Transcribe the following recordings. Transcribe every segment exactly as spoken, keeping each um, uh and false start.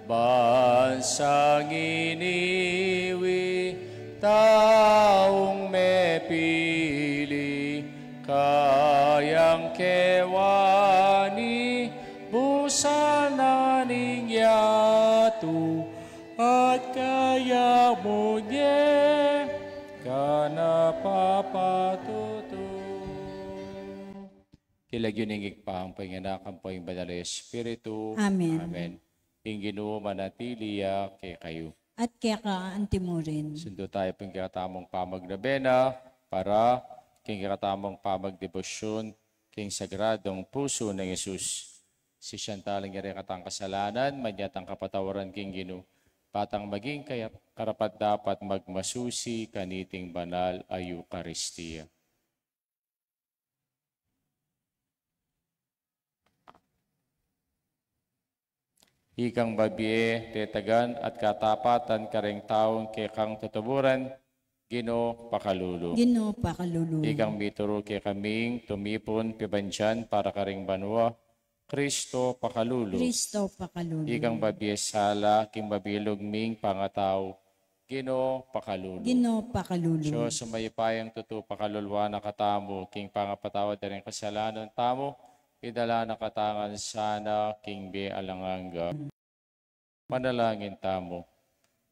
Bansang iniwi taung mepili, kayang kewani busan na ning yatu, at kaya munye ka na papatutu. King lagyu ning Ibpa, ampo ing Anak, ampo ing Banal a Espiritu. Amen. Amen. Ing Ginu manatili ya kekayu. At keka antimurin. Sundu tayu pung kekatamung pamagnobena para king kekatamung pamagdebosyon king Sagradong Pusu nang Jesus. Sisian taling yari katang kasalanan, manyatang kapatawaran king Ginu, patang maging kaya karapat-dapat magmasusi kaniting banal a Eukaristia. Ikang babie, tetagan at katapatan karing taung kekang tutuburan, Ginu pakalulu. Ginu pakalulu. Ikang mituru kekaming tumipun pibandian para karing banua, Kristo pakalulu. Kristo pakalulu. Ikang babie sala king mabilug ming pangatau, Ginu pakalulu. Ginu pakalulu. Dios a mayupayang tutu pakaluluan na katamu king pangapatawad da ring kasalanan tamu, idala na katamu ngan sana king bie alang angga. Manalangin tamu.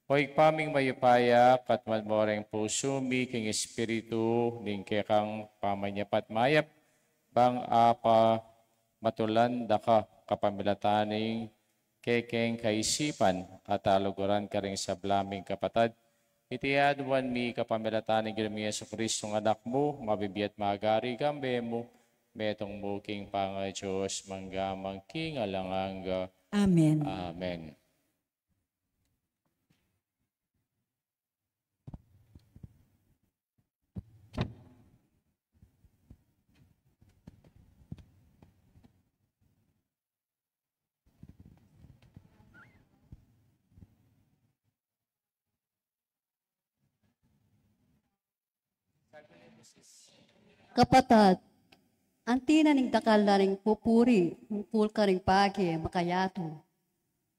O Ibpa ming mayupaya, katmuan mu ring pusu mi king espiritu ning kekang pamanyapat mayap, bang apa matulan da ka kapamilatan ning kekeng kaisipan at aluguran karing sabla ming kapatad. Iti aduan mi kapamilatan ning Ginu ming Jesucristo, Anak mu, mabibie at magari, kambe mu, metung mu king pangalan Dios, mangga man king alang angga. Amen. Amen. Kapatad, anti na ning dakal na ring pupuri tungkul karing bage makayatu.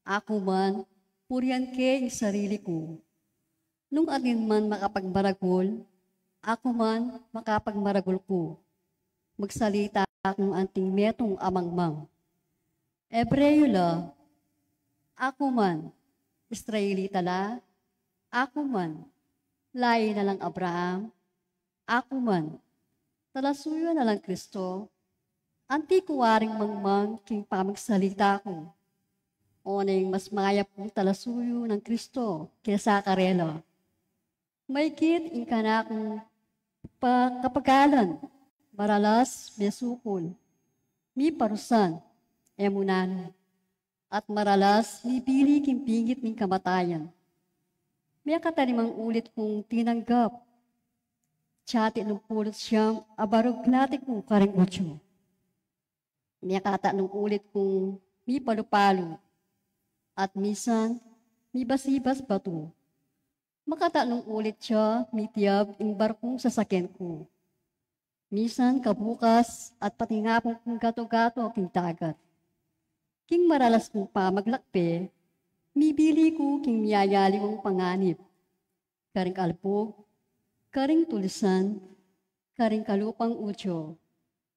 Aku man, purian ke ing sarili ku. Nung atin man makapagmaragul, aku man makapagmaragul ku. Magsalita kung anting metung a mangmang. Ebreo la, aku man, Israelita la, aku man, lahi na lang Abraham, aku man, talasuyu na lang Kristo, anti ku waring mangmang king pamagsalita ku. O neng mas mayap kung talasuyu nang Kristo kesa karela. Maigit ing kanakung pa-, kapagalan, maralas mesukul, miparusan, e mu nanu, at maralas mibili king pingit ning kamatayan. Mekatalimang ulit kung tinanggap, atiu nung pulu't siyam a barug lati ku karing Judio. Mekatatlung ulit kung mipalu-palu, at misan mibasibas batu. Makatatlung ulit ya mitiyab ing barkung sasakyan ku. Misan kabukas at patingapung kung gato-gato king dagat. King maralas kung pamaglakbe, mibili ku king miyayalimung panganib, karing albug, karing tulisan, karing kalupang Judio,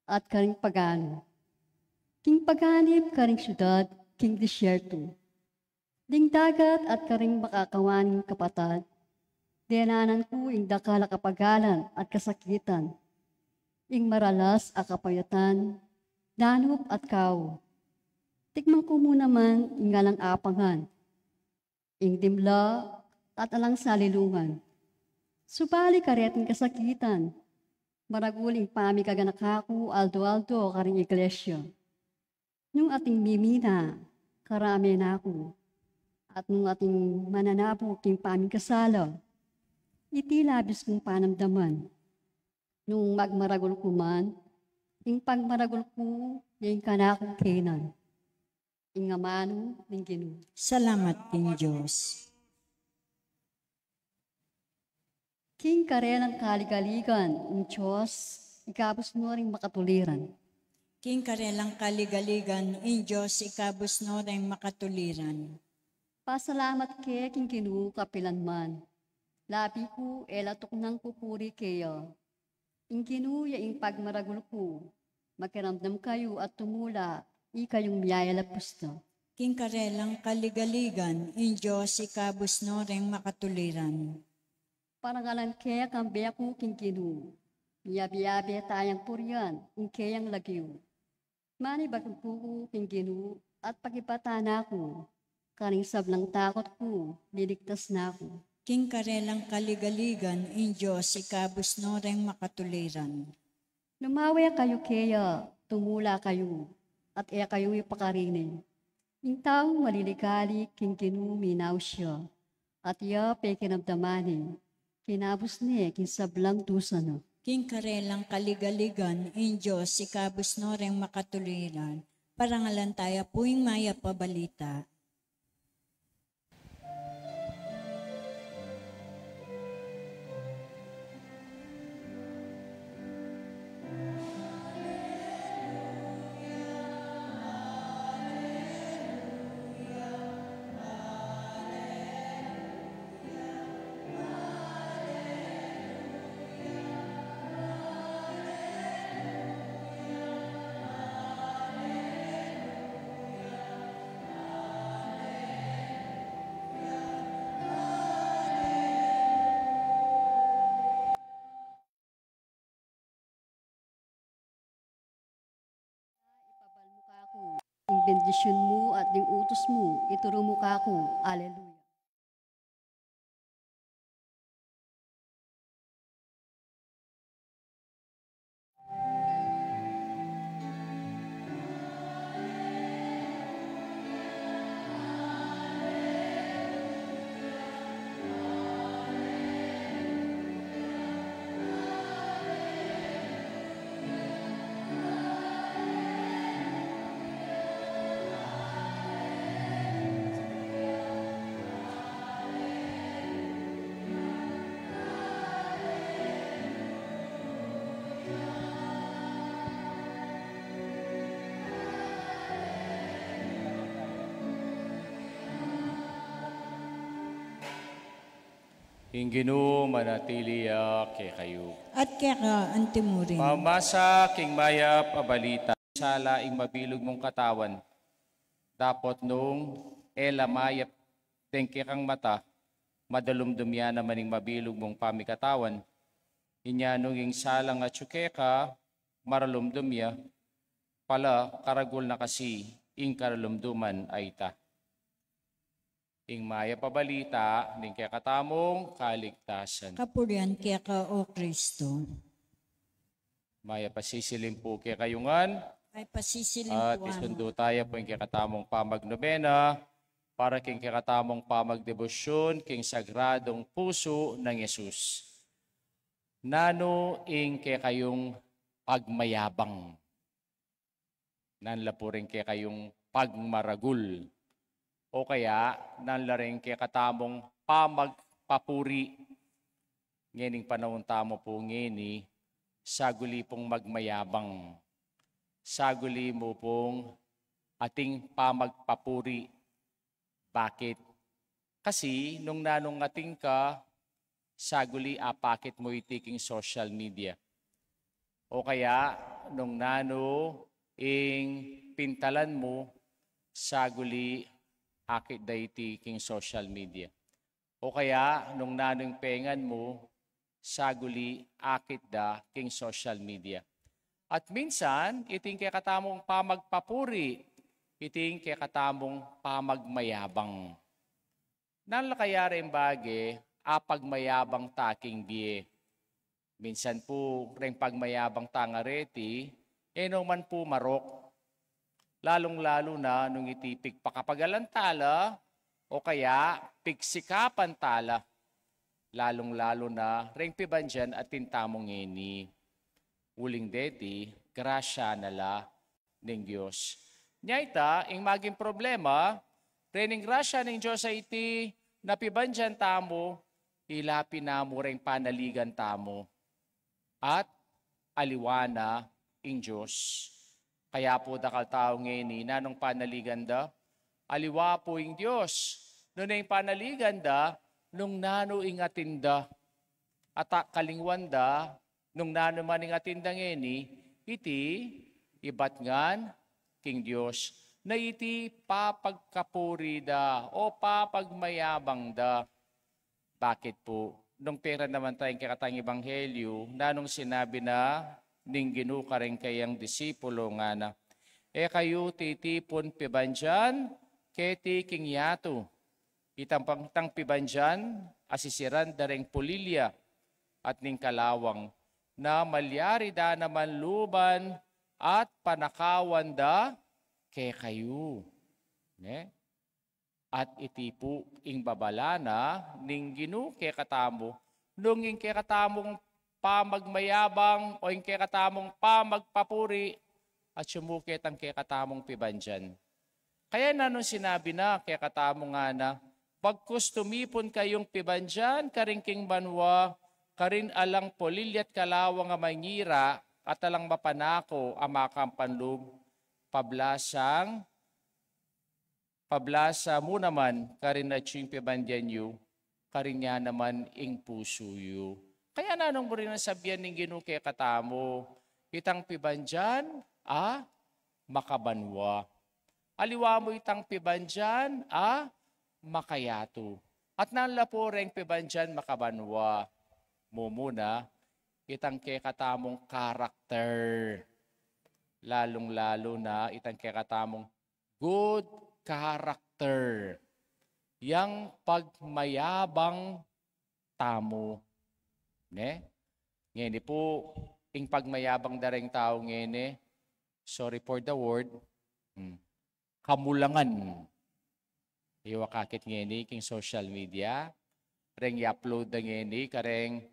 at karing paganu. King paganib karing siudad king disyerto. Ding dagat at karing makakawan ning kapatad, denanan ku ing dakal a kapagalan at kasakitan, ing maralas a kapayatan, danup at kau. Tikman ku mu naman ing alang apangan, ing dimla at alang salilungan. Subali kareting kasakitan, maragul ing pamigaganaka ku aldo-aldo karing iglesia. Nung ating mimina, karame na ku. At nung ating mananapu king pamikasala, iti labis kung panamdaman. Nung magmaragul ku man, ing pagmaragul ku, ing kanakung kenan. Ing amanu ning Ginu. Salamat king Dios. King karelang kaligaligan, ing Dios ikabus no ring makatuliran. King karelang kaligaligan, ing Dios ikabus no ring makatuliran. Pasalamat ke king Ginu kapilan man. Labi ku e la tuknang pupuri keya. Ing Ginu ya ing pagmaragul ku. Makiramdam kayu at tumula, ikayung miyayalapus da. King karelang kaligaligan, ing Dios ikabus no reng makatuliran. Parangalan ke kambe ku king Ginu. Miyabe-yabe tayang purian ing keyang lagyu. Manibat ku king Ginu at pakibatan na ku karing sablang takut ku, liligtas na ku. King karelang kaligaligan, ing Dios ikabus no reng makatuliran. Lumawe kayu keya, tumula kayu, at e kayu ipakarining. Ing taung maliligalik king Ginu minaus ya, at ya pekinamdaman ne, kinabus ne king sablang dusa na. King karelang kaligaligan, ing Dios ikabus no reng makatuliran. Parangalan taya pu ing mayap a balita. Ipabal mu kaku ing bendisyun mu at ding utus mu, ituru mu kaku. Aleluya. Ing Ginu manatili ya kekayu. At keka antimurin. Pamasa king mayap a balita sala ing mabilug mung katawan. Dapot nung e la mayap deng kekang mata, madalumdum ya naman ing mabilug mung pamikatawan. Inya nung ing salang atyu keka, maralumdum ya, pala karagul na kasi ing karalumduman a ita. Ing mayap a balita ning kekatamung kaligtasan. Kapurian keka, O Kristo. Mayap a sisilim pu kekayu ngan. Mayap a sisilim pu, Ama. At isundu taya pu ing kekatamung pamagnobena para king kekatamung pamagdebosyun king Sagradung Pusu nang Jesus. Nanu ing kekayung pagmayabang? Nanu la pu ring kekayung pagmaragul? O kaya, nanu la ring kekatamung pamagpapuri? Ngening panaun tamu pu ngeni, saguli pung magmayabang. Saguli mu pung ating pamagpapuri. Bakit? Kasi nung nanung ating ka, saguli apakit mu iti king social media. O kaya, nung nanu ing pintalan mu, saguli akit da iti king social media. O kaya, nung nanu ing pengan mu, saguli akit da king social media. At minsan, iting kekatamung pamagpapuri, iting kekatamung pamagmayabang. Nanu la kaya reng bage a pagmayabang ta king bie? Minsan pu, reng pagmayabang tang areti, e no man pu marok. Lalung-lalu na nung iti pigpakapagalan ta la, o kaya pigsikapan ta la. Lalung-lalu na reng pibandian atin tamu ngeni. Uling deti, grasya na la ning Dios. Nya ita, ing maging problema, rening grasya ning Dios a iti na pibandian tamu, ila pin namu reng panaligan tamu. At aliwa na ing Dios. Kaya pu dakal tau ngeni, nanung panaligan da? Aliwa pu ing Dios. Nune ing panaligan da, nung nanu ing atin da. At a-, kalingwan da, nung nanu man ing atin da ngeni, iti, ibat ngan, king Dios, na iti papagkapuri da, o papagmayabang da. Bakit pu? Nung pera naman taya ing kekatang ebanghelyu, nanung sinabi na ning Ginu kareng kayang disipulo ngana, e kayu titipun pibandian, keti king yatu. Itang pang-, itang pibandian, asisiran da reng pulilya, at ning kalawang, na malyari da naman luban, at panakawan da kekayu. Ne? At iti pu ing babala na ning Ginu kekatamu, nung ing kekatamung pamagmayabang o ing kekatamung pamagpapuri, at sumuke tang kekatamung pibandian. Kaya nanung sinabi na kekatamu ngana, bagkus tumipun kayung pibandian karin king banua, karin alang pulilya't kalawang a mangira, at alang mapanako a makampanlub, pablasang pablasa mu naman karin atyu ing pibandian yu, karin ya naman ing pusu yu. Kaya nanung buri nang sabian ning Ginu kekatamu, itang pibandian a makabanua. Aliwa mu itang pibandian a makayatu. At nanung lapu reng pibandian makabanua, mumuna, itang kekatamung karakter. Lalung-lalu na itang kekatamung good character. Yang pagmayabang tamu. Ne? Ngeni pu, ing pagmayabang da reng tau ngeni, sorry for the word, hmm, kamulangan. Iwa kakit ngeni king social media, reng i-upload da ngeni, kareng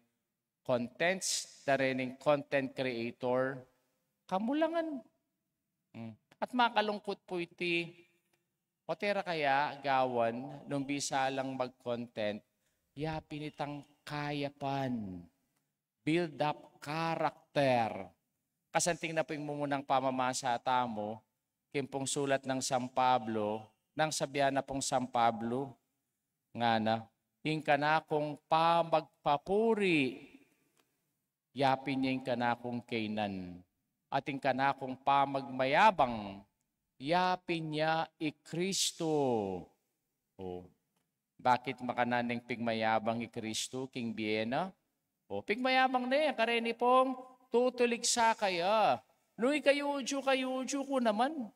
contents da rening content creator, kamulangan. Hmm. At makalungkut pu iti, o tera kaya gawan nung bisa lang mag-content, ya pin itang kayapan, build up character. Kasanting na pu ing mumunang pamamasa tamu, king pung sulat nang San Pablo, nang sabian na pung San Pablo, ngana, ing kanakung pamagpapuri, ya pin ya ing kanakung kaynan. At ing kanakung pamagmayabang, ya pin ya i Kristo. O, bakit makananu ing pigmayabang i Kristo king bie na? O, pigmayabang ne kareni pung tutulig sa kaya. Nung ikayu Hudyu kayu, Hudyu ku naman.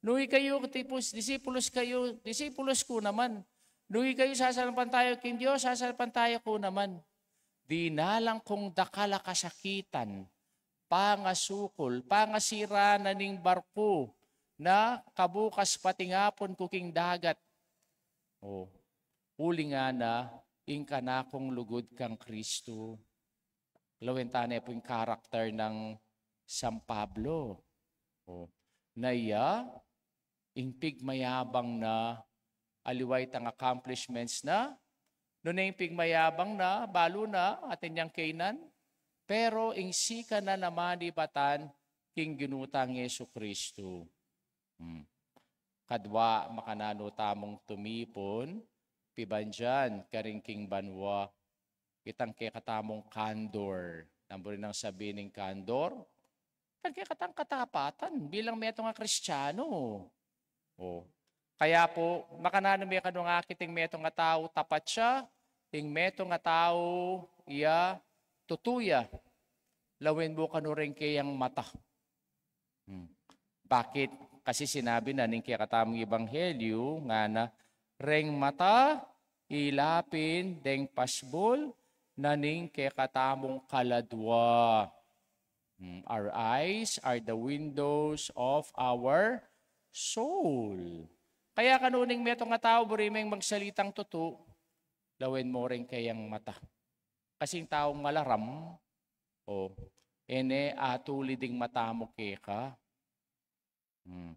Nung ikayu tipus, disipulus kayu, disipulus ku naman. Nung ikayu sasalpantaya king Dios, sasalpantaya ku naman. Dinalan kung dakal a kasakitan, pangasukul, pangasira na ning barku, na kabukas patingapun ku king dagat. O, uli ngana, ing kanakung lugud kang Kristo. Lawen ta ne pu ing karakter nang San Pablo. O, na iya, ing pigmayabang na, aliwa itang accomplishments na, nune ing pigmayabang na, balu na, atin yang kaynan, pero ing sikan na naman ibatan, king Ginu tang Jesu Kristo. Hmm. Kadwa, makananu tamung tumipun, pibandian, karin king banua, itang kekatamung candor. Nanu buri nang sabian ning candor? Itang kekatang katapatan, bilang metung a Kristiano. O. Kaya pu, makananu me kanu ngakit ing metung a tau tapat ya, ing metung a tau iya tutu ya. Lawen mu kanu reng keyang mata. Hmm. Bakit? Kasi sinabi na ning kekatamung ebanghelyu, ngana, reng mata, ila pin deng pasbul na ning kekatamung kaladua. Hmm. Our eyes are the windows of our soul. Kaya kanu ning metung a tau, buri meng magsalitang tutu, lawen mu reng keyang mata. Kasi ing taung malaram, o, e ne atulid ing mata mu keka. Hmm.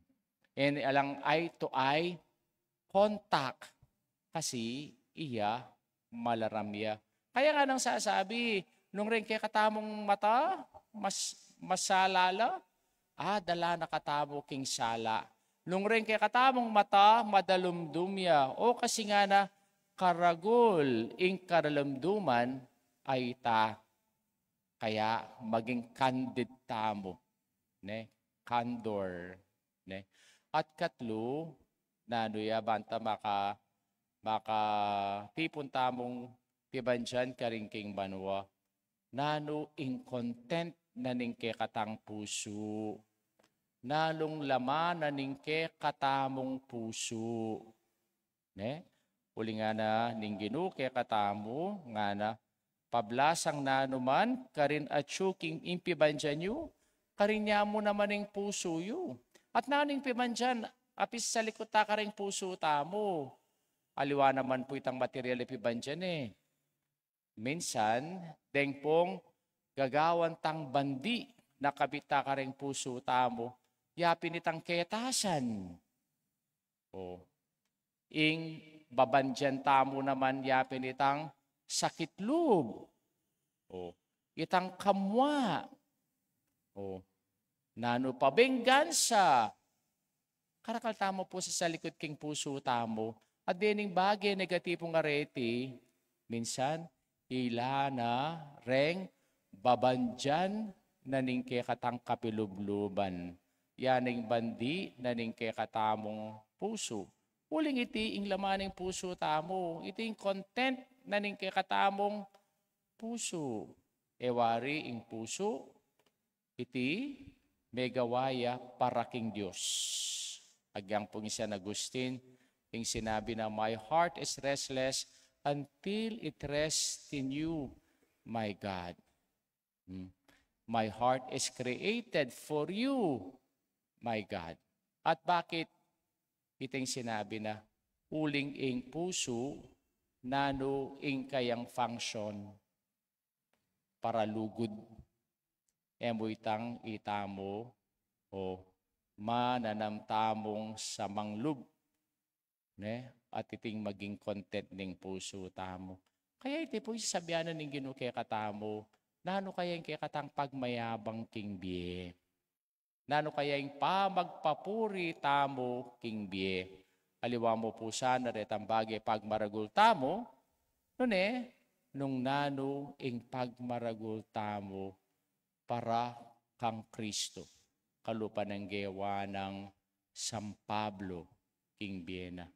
E ne alang eye to eye contact. Kasi iya malaram ya. Kaya nga nang sasabi, nung reng kekatamung mata, mas, masala la, ah, dala na katamu king sala. Nung reng kekatamung mata madalumdum ya, o kasi ngana karagul ing kadalumduman a ita. Kaya maging candid tamu, ne? Candor, ne? At katlu, nanu ya banta maka-, makatipun tamung pibandian karing king banua? Nanu ing content na ning kekatang pusu? Nanung laman na ning kekatamung pusu? Ne? Uling ngana ning Ginu kekatamu, ngana, pablasang nanu man karin atyu king ing pibandian yu, karin ya mu naman ing pusu yu. At nanu ing pibandian a pisalikut ta karing pusu tamu? Aliwa naman pu itang material a pibandian, e. Minsan, deng pung gagawan tang bandi na kabit ta karing pusu tamu, ya pin itang ketasan. O, ing babandian tamu naman ya pin itang sakit lub. O, itang kamua. O, nanu pa, benggansa. Karakal tamu pu sasalikut king pusu tamu. At dening bage negatibung areti, minsan, ila na reng babandian na ning kekatang kapilubluban. Ya ning bandi na ning kekatamung pusu. Uling iti ing laman ning pusu tamu, iti ing content na ning kekatamung pusu. E wari ing pusu, iti megawa ya para king Dios. Agyang pung i San Agustin, ing sinabi na, "My heart is restless until it rests in you, my God." Hmm. "My heart is created for you, my God." At bakit iting sinabi na? Uling ing pusu, nanu ing kayang function? Paralugud. E mu itang itamu o mananam tamung samanglub, ne? At iting maging content ning pusu tamu. Kaya iti pu ing sasabian na ning Ginu kekatamu, nanu kaya ing kekatang pagmayabang king bie? Nanu kaya ing pamagpapuri tamu king bie? Aliwa mu pu sana retang bage pagmaragul tamu, nune, nung nanu ing pagmaragul tamu para kang Kristo, kalupa nang gewa nang San Pablo king bie na.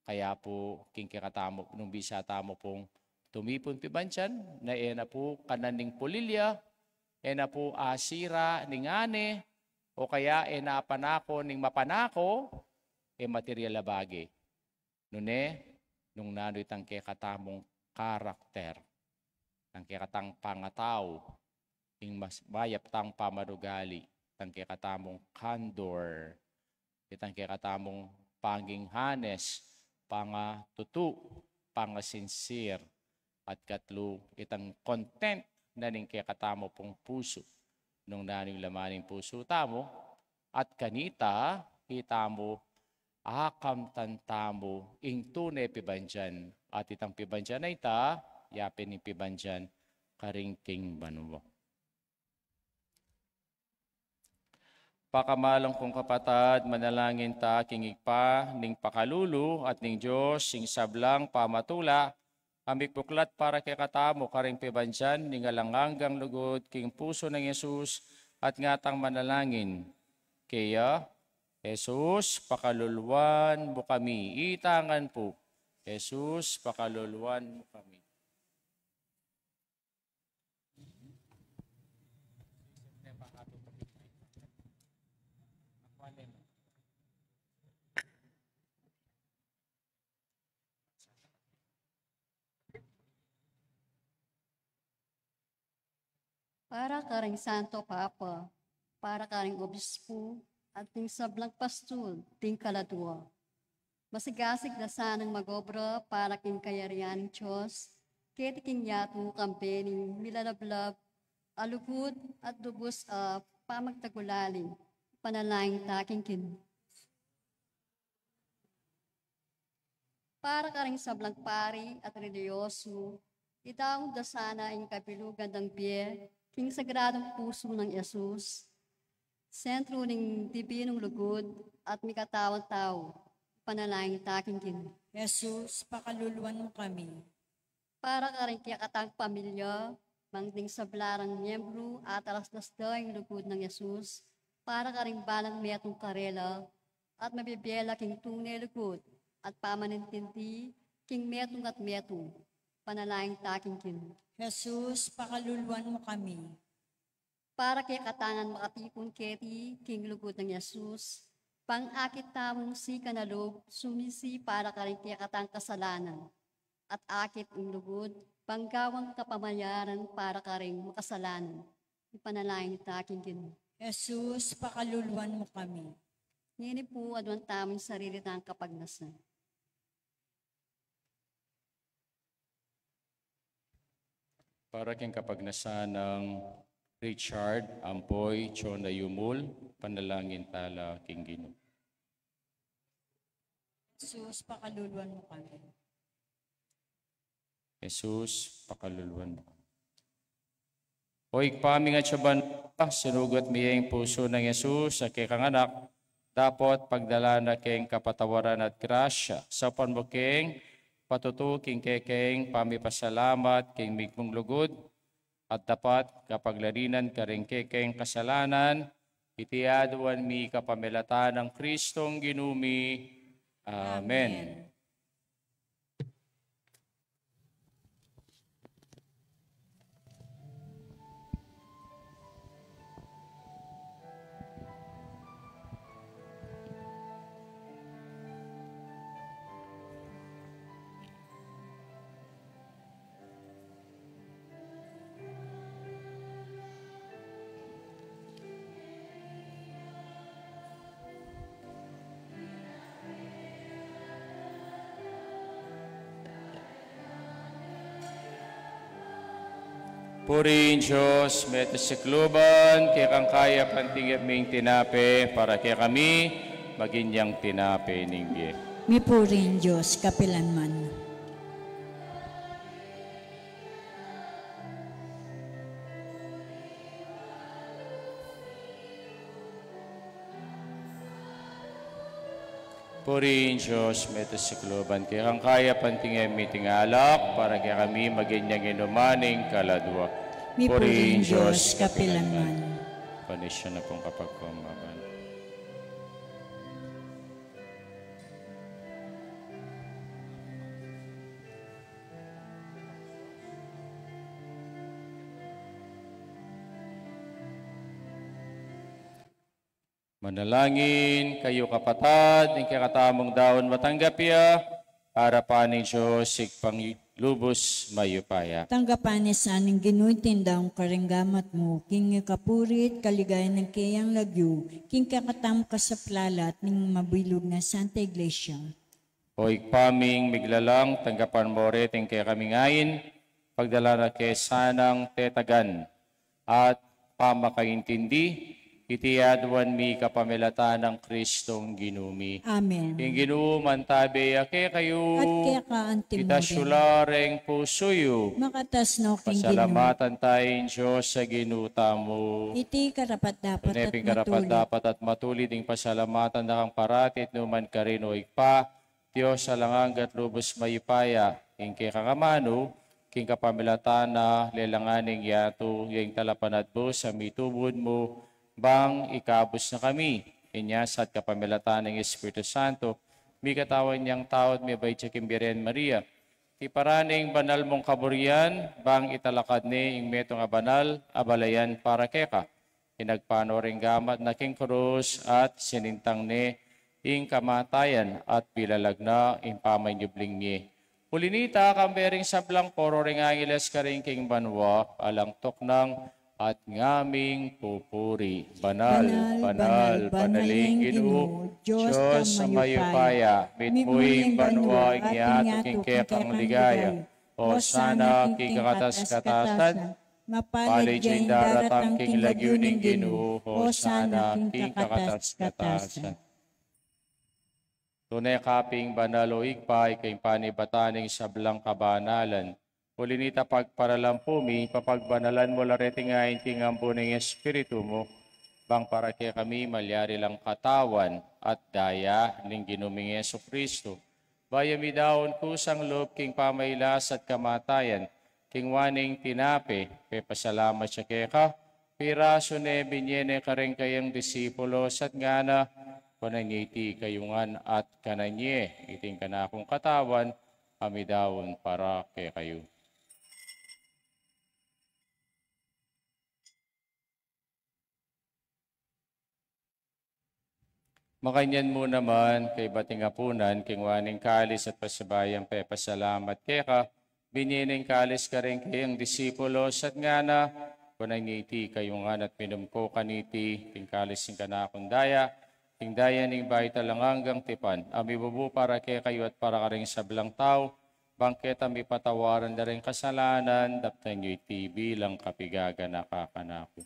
Kaya pu, king kekatamu, nung bisa tamu pung tumipun pibandian, na e na pu kanan ning pulilya, e na pu asira ning ane, o kaya e na panako ning mapanako, e material a bage. Nune, nung nanu itang kekatamung karakter, itang kekatang pangatau, ing mas mayap tang pamanugali, itang kekatamung candor, itang kekatamung panging honest, pangatutu, pangasincere, at katlu, itang content na ning kekatamu pung pusu. Nung nanu ing laman ning pusu tamu, at kanita, itamu, akamtan tamu ing tune pibandian, at itang pibandian a ita, ya pin ing pibandian karing king banua. Pakamalan kung kapatad, manalangin ta king Ibpa, ning pakalulu at ning Dios, ing sablang pamatula, a mikbuklat para kekatamu karing pibandian ning alang anggang lugud king pusu nang Jesus, at ngatang manalangin. Kaya, Jesus, pakaluluan mu kami. Itangan pu. Jesus, pakaluluan mu kami. Para karing Santo Papa, para karing obispo, at ning sablang pastul, ding kaladua. Masigasig da sanang magobra para king kayarian ning Dios, keti king yatu kambe ning milalablab a lugud at lubus a pamagtagulaling. Panalangin ta king Ginu. Para karing sablang pari at relihiyosu, idaun da sana ing kabilugan dang bie king sagradung pusu nang Jesus. Sentro ning dibinung lugud at mikatawan tau, ipanalangin ta king Ginu. Jesus, pakaluluan mu kami. Para karing kekatang pamilya, mang ding sabla rang miyembru atalaslas da ing lugud nang Jesus, para karing banag metung karela, at mabibie la king tune lugud at pamanintindi king metung at metung, ipanalangin ta king Ginu. Jesus, pakaluluan mu kami. Para kekatang makatipun keti king lugud nang Jesus, bang akit tamung sikan a lub sumisi para karing kekatang kasalanan, at akit ing lugud bang gawang kapamayaran para karing makasalanan, ipanalangin ta king Ginu. Jesus, pakaluluan mu kami. Ngeni pu, aduan tamung sarili tang kapagnasan. Para king kapagnasan nang Richard Ampoy Chona Yumul, panalangin tala king Ginu. Jesus, pakaluluan mu kami. Jesus, pakaluluan mu kami. O Ibpa mi, king atsu banua, sinugat mi ing pusu nang Jesus a kekang Anak, dapot pagdalan na keng kapatawaran at grasya, saupan mu keng patutu king kekeng pamipasalamat king migmung lugud, at dapat kapaglalinan karing kekeng kasalanan, iti aduan mi kapamilatan nang Kristong Ginu mi. Amen. Amen. Purihin Dios, metung sikluban, kekang kaya panting ming tinape, para kekami, maging yang tinape ning bie. Mipurihin Dios, kapilan man. Purihin Dios, metung sikluban, kekang kaya panting miting alak, para kekami maging yang inuman ning kaladua. Mipurihin Dios, kapilan man. Panisyan na pung kapagkumbaba. Manalangin kayu, kapatad, ing kekatamung daun matanggap ya, arapan ning Dios Ibpang lubus mayupaya. Tanggapan na sa ning Ginu iting daun karing gamat mu, king ikapuri't kaligayan ning keyang lagyu, king kekatamung kasaplalan at ning mabilug nang Santa Iglesia. O Ibpa ming miglalang, tanggapan mu reting kekaming ain, pagdalan na ke sanang tetagan at pamakaintindi, iti aduan mi kapamilatan nang Kristong Ginu mi. Amen. Ing Ginu mantabe ya kekayu. At keka antimurin. Itas yu la reng pusu yu. Makatas no king Ginu. Pasalamatan taya ing Dios a Ginu tamu. Iti karapat-dapat at matulid. Tune pin karapat-dapat at matulid ing pasalamatan da kang parati at nukarin man, O Ibpa, Dios alang angga at lubus mayupaya, ing kekang amanu, king kapamilatan na lelangan ning yatu, ya ing talapanatbus a mitubud mu, bang ikabus na kami, inya sa at kapamilatan ning Espiritu Santo, mikatawan yang tau at mibait ya king Birhen Maria. Tiparan ning banal mung kaburian, bang italakad ne ing metung a banal a balayan para keka. Inagpang no ring gamat na king krus at sinintang ne ing kamatayan at binilagan na ing pamanyubling mie. Uli nita, kambe ring sablang koro ring angeles karin king banua, alang tuknang at ngaming pupuri. Banal, banal, banal ing Ginu, Dios a mayupaya, mitmu ing banua at ing yatu king kekang ligaya. Hosana king kakatas-katasan. Mapalad ya ing daratang king lagyu ning Ginu, Hosana king kakatas-katasan. Tune ka pin banal, o Ibpa, ika ing panibatan ning sablang kabanalan. Uli nita pagparalampu mi, papagbanalan mu la reting ain king ambun ning Espiritu mu. bang para kekami malyari lang katawan at daya ning Ginu ming Jesucristo. Bayu mi daun kusang lub king pamailas at kamatayan, king waning tinape, pepasalamat ya keka, pirasu ne, binye ne karing kayang disipulos, at ngana: Kunan ye iti kayu ngan at kanan ye, iti ing kanakung katawan, a midaun para kekayu. Makanyan mu naman, kaybat ning apunan, king waning kalis at pasibayu yang pepasalamat keka, binye ne ing kalis karing kayang disipulos at ngana: Kunan ye iti kayu ngan at minum ko kaniti, ing kalis ning kanakung daya, ing daya ning bayu at alang anggang tipan, a mibubu para kekayu at para karing sablang tau, bang keta mipatawaran da ring kasalanan. Daptan yu iti bilang kapigaganaka kanaku.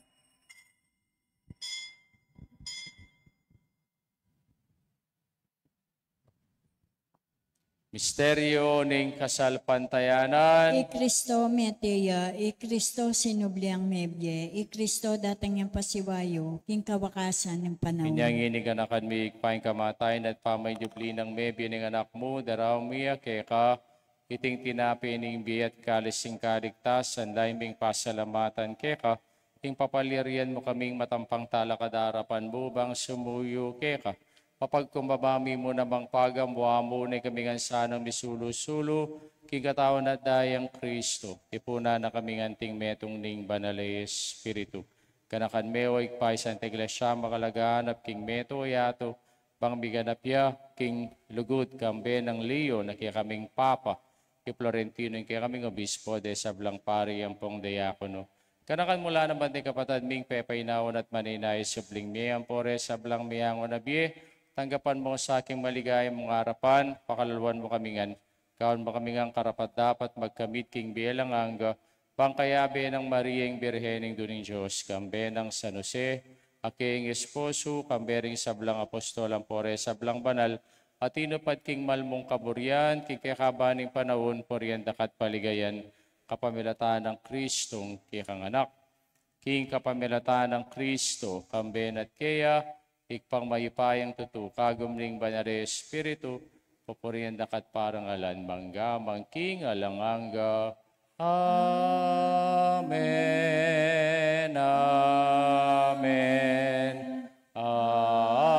Misteryo ning kasalpantayanan. I Kristo mete ya, i Kristo sinubli yang mebie, i Kristo datang yang pasibayu king kawakasan ning panaun. Inya ngeni, ganakan mi, Ibpa, ing kamatayan at pamanyubli nang mebie ning Anak mu, daraun mi ya keka iting tinape ning bie at kalis ning kaligtasan, lalu ming pasalamatan keka, ing papalyarian mu kaming matampang talakad king arapan mu bang sumuyu keka. Mapagkumbaba mi mu namang pagamuan mu, nune kami ngan sanang misulu-sulu king katawan at daya nang Kristo. Tipunan na kami ngan anting metung ning Banal a Espiritu. Ganakan me, o Ibpa, ing Santa Iglesia makalaganap king meto a yatu, bang miganap ya king lugud kambe nang Leo a kekaming Papa, i Florentino a kekaming Obispo, ding sablang pari ampong diakono. Ganakan mu la naman ding kapatad ming pepainawa at manenaya king subling mie, ampo ding sablang meangu na bie, tanggapan mu sa king maligaya mung arapan, pakaluluan mu kami ngan, gawan mu kami ngan karapat-dapat magkamit king bie alang angga, bang kayabe nang Maria ing Birhen, Indu ning Dios, kambe nang San Jose a kayang esposo, kambe ring sablang apostol ampo ding sablang banal a tinupad king mal mung kaburian, king kekaban ning panaun, purian da ka at paligayan, kapamilatan nang Kristong kekang Anak. King kapamilatan nang Kristo, kambe na at keya, Ibpang mayupayang tutu, kagum ning Banal a Espiritu, pupurian da ka at parangalan mangga man king alang angga. Amen, amen, amen.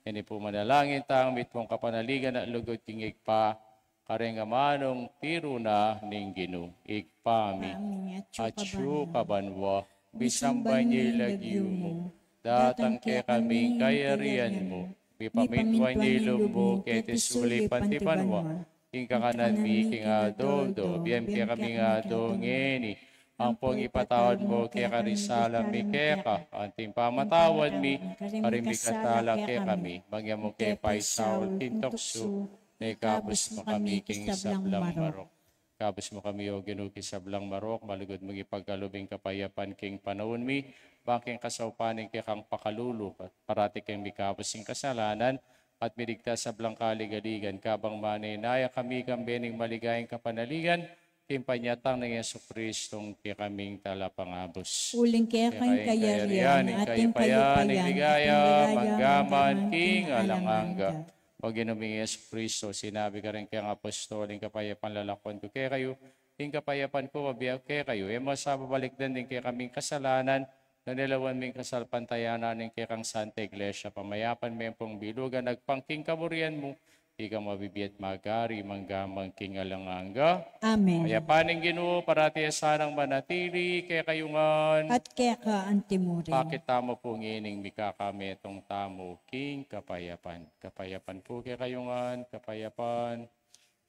Ini pu manalangin tang mitmung kapanaligan at lugud king Ibpa, kareng amanung tiru na ning Ginu. Ibpa mi, atsu ka banua, misamban ya ing lagyu mu, datang kekami ing kayarian mu, mipamintuan ya ing lub mu keti sulip anti banua. Ing kakanan mi king aldo-aldo ibie mu kekami king aldo ngeni, ampong ipatawad mu kekami ring sala mi keka, anti ing pamamatawad mi karing mikasala kekami. Manga mu ke paisaul king tuksu, nune ikabus mu kami king sablang marok. Ikabus mu kami, O Ginu, king sablang marok, malugud mung ipagkalub ing kapayapan king panaun mi, bang king kasaupan ning kekang pakalulu, parati keng mikabus king kasalanan, at miligtas sablang kaligaligan, kabang manenaya kami kambe ning maligayang kapanaligan, king panyatang nang Jesucristong kekaming Talapangabus. Uling keka ing kayarian, ing kayupayan, ing ligaya, mangga man king alang angga. O Ginu ming Jesucristo, sinabi mu karing kekang apostol, ing kapayapan lalakwan ku kekayu, ing kapayapan ku bibie ku kekayu. E mu sa babalikdan ding kekaming kasalanan, nune lawan mu ing kasalpantayanan ning kekang Santa Iglesia, pamayapan me ampong bilugan agpang king kaburian mu, ika mabibie at mag-ari mangga man king alang angga. Amen. Ing kapayapan ning Ginu parati ya sanang manatili kekayu ngan. At keka anti mu rin. Pakit tamu pu ngening mikakametung tamu king kapayapan. Kapayapan pu kekayu ngan, kapayapan.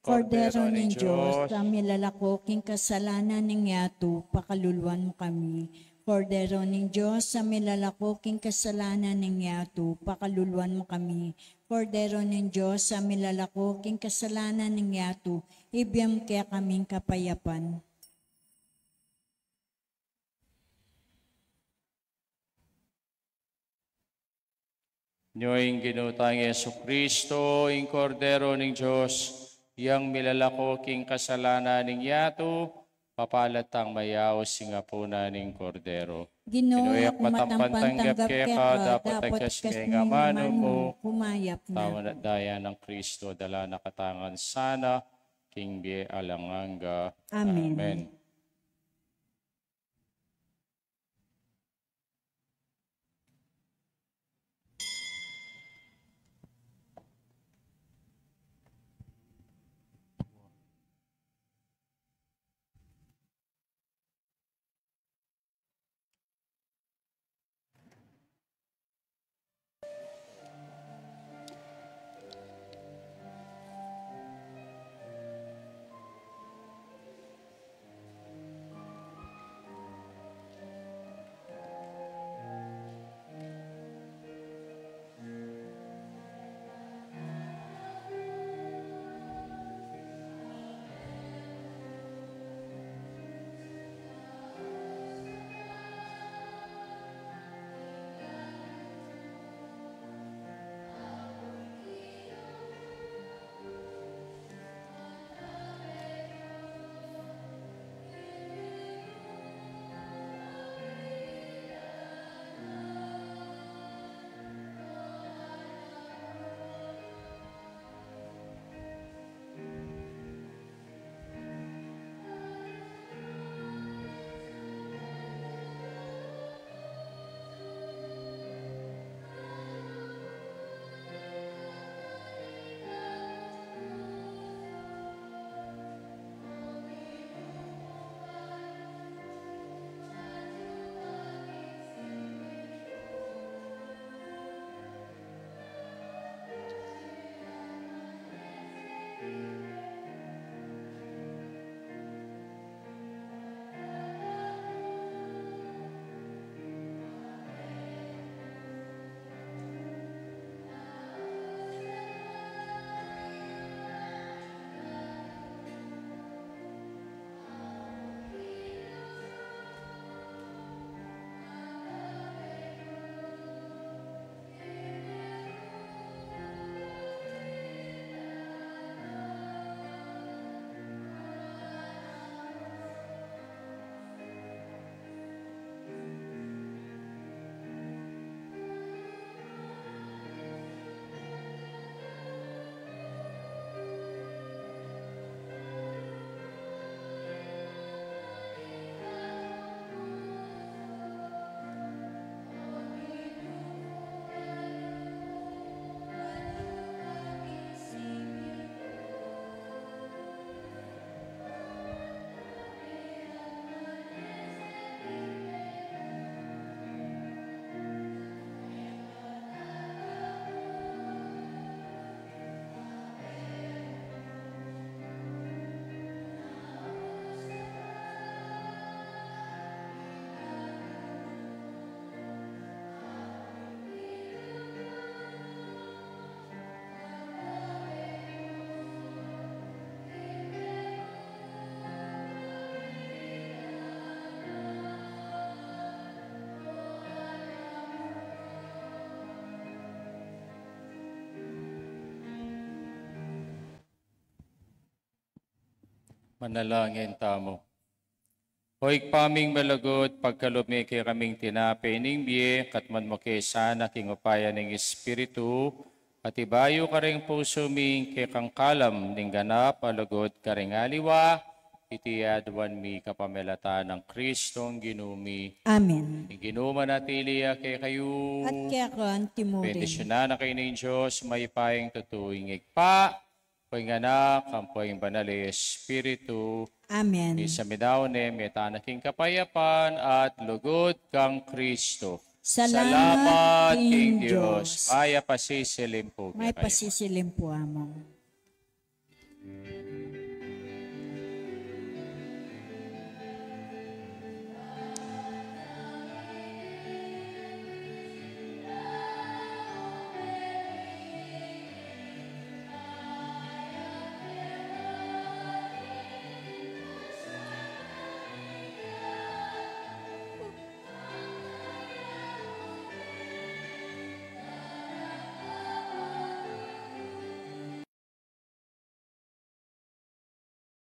Kordero ning Dios, a milalako king kasalanan ning yatu, pakaluluan mu kami. Kordero ning Dios, a milalako king kasalanan ning yatu, pakaluluan mu kami. Kordero ning Dios, a milalako king kasalanan ning yatu, ibie mu kekami ing kapayapan. Nyo ing Ginu tang Jesucristo, ing Kordero ning Dios, yang milalako king kasalanan ning yatu, Mapalad tang mayaus king apunan ning Kordero. Ginu, e ku matampang tanggap keka, dapot agkas me ing amanu mu, kumayap na ku. Tau na at daya nang Kristo, dala na katamu ngan sana king bie alang angga. Amen. Amen. Manalangin tamu. O Ibpa ming malugud, pagkalub me kekaming tinape ning bie, katmuan mu ke sana king upaya ning Espiritu, at ibayu kareng pusu mi ing kekang kalam ning ganap a lugud karing aliwa, iti aduan mi kapamilatan nang Kristong Ginu mi. Amen. Ing Ginu manatili ya kekayu. At keka naman murin. Bendisyunan na kayu ning Dios, mayupayang tutu, ing Ibpa, ampo ing Anak, ampo ing Banal a Espiritu. Amen. Misa mi da, nune, mete tana king kapayapan at lugud kang Kristo. Salamat king Dios. Mayap a sisilim pu kekayu. Mayap a sisilim pu, Among.